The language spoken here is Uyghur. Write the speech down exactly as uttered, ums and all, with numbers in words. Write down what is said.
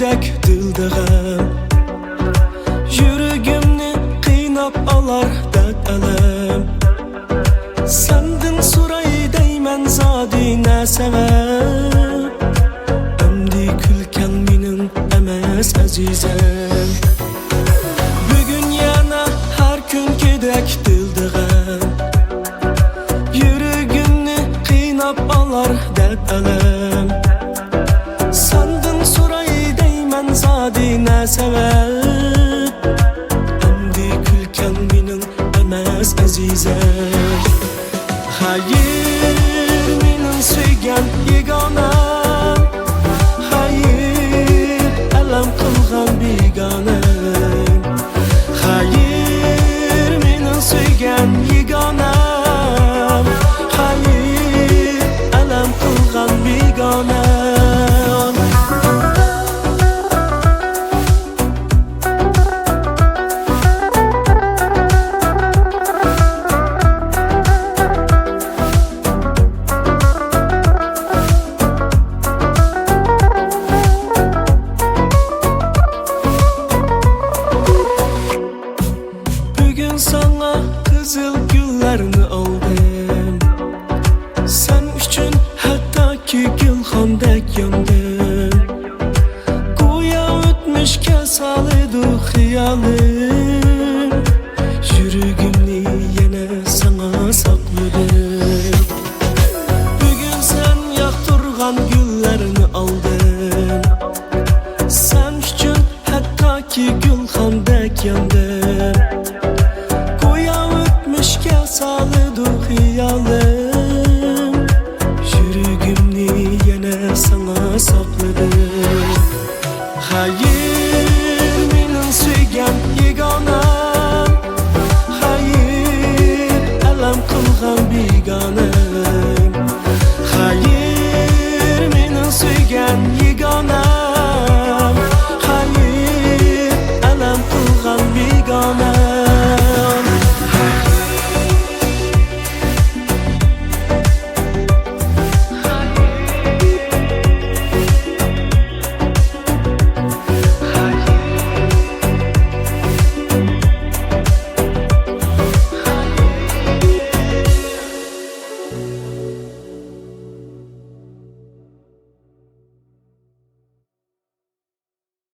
دىلدىغىم، يۈرىكىمنى قىيناپ ئالار دەرد ئەلەم. سەندىن سوراي دەيمەن زادى نە سەۋەب؟ ئەمدى كۈلكەڭ مېنىڭ ئەمەس ئەزىزەم. بۈگۈن يەنە ھەر كۈنكىدەك دىلدىغىم، يۈرىكىمنى قىيناپ ئالار دەرد ئەلەم. سەندىن سوراي دەيمەن زادى نە سەۋەب؟ ئەمدى كۈلكەڭ مېنىڭ ئەمەس ئەزىزەم. خەير، مېنىڭ سۆيگەن يېگانەم، خەير، ئەلەم قىلغان بىگانەم. خەير، مېنىڭ سۆيگەن يېگانەم، خەير، ئەلەم قىلغان بىگانەم. بۈگۈن ساڭا قىزىل گۈللەرنى ئالدىم، سەن ئۈچۈن ھەتتاكى گۈلخاندەك ياندىم. گويا ئۆتمۈشكە سالىدۇ خىيالىم، يۈرىكىمنى يەنە ساڭا ساقلىدىم. بۈگۈن سەن ياقتۇرغان گۈللەرنى ئالدىم، سەن ئۈچۈن ھەتتاكى گۈلخاندەك ياندىم. گويا ئۆتمۈشكە سالىدۇ خىيالىم، يۈرىكىمنى يەنە ساڭا ساقلىدىم. خەير،